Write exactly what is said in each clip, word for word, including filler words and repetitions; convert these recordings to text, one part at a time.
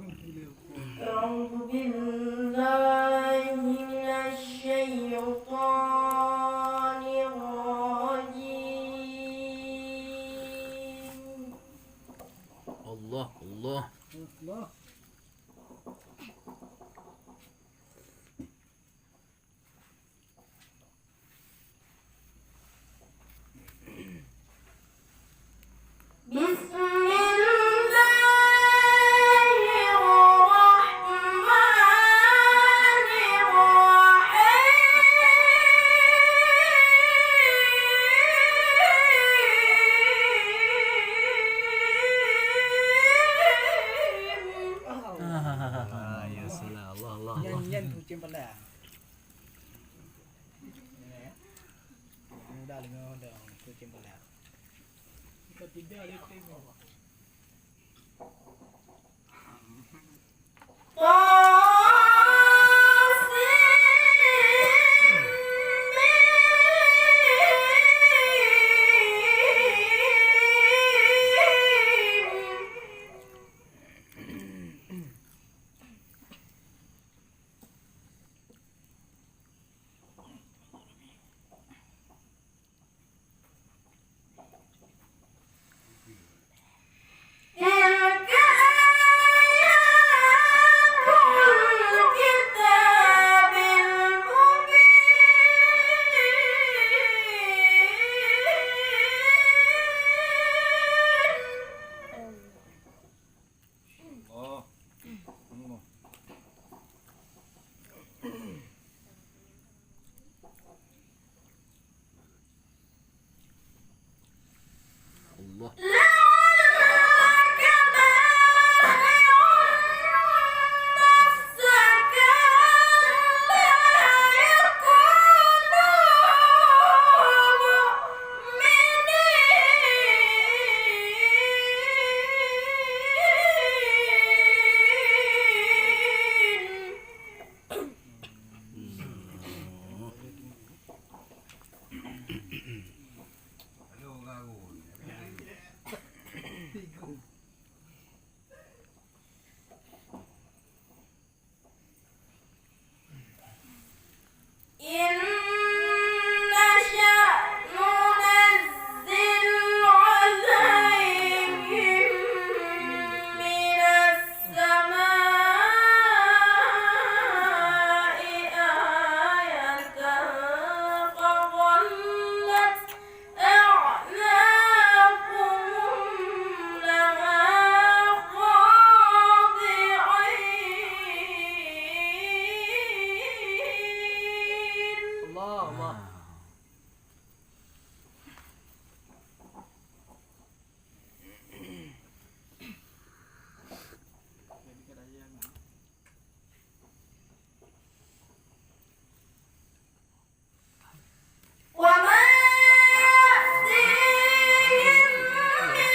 أعوذ بالله من الشيطان الرجيم. الله، الله. بسم الله الرحمن الرحيم. Ah, ya salam. Allah, Allah, Allah. Nyan, nyan kucing pala. Muda lima muda, kucing pala. Kita tiga dia tengok. تلك آيات الكتاب المبين. الله. الله. الله. لعلك باخع نفسك ألا يكونوا مؤمنين. إن نشأ ننزل عليهم من السماء آية فظلت أعناقهم لها خاضعين. الله، الله. وما يأتيهم من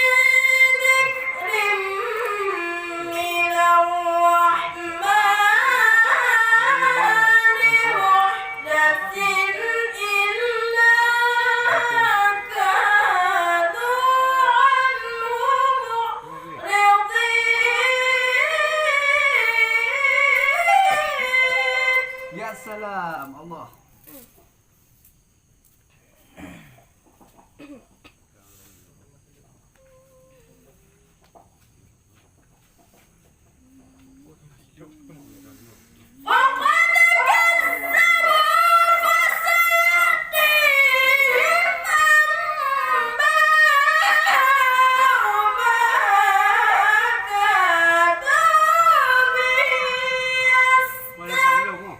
ذكر من الرحمن محدث إلا كانوا عنه معرضين. يا سلام، الله. فقد كذبوا فسيأتيهم أنباء ما كانوا به يستهزئون.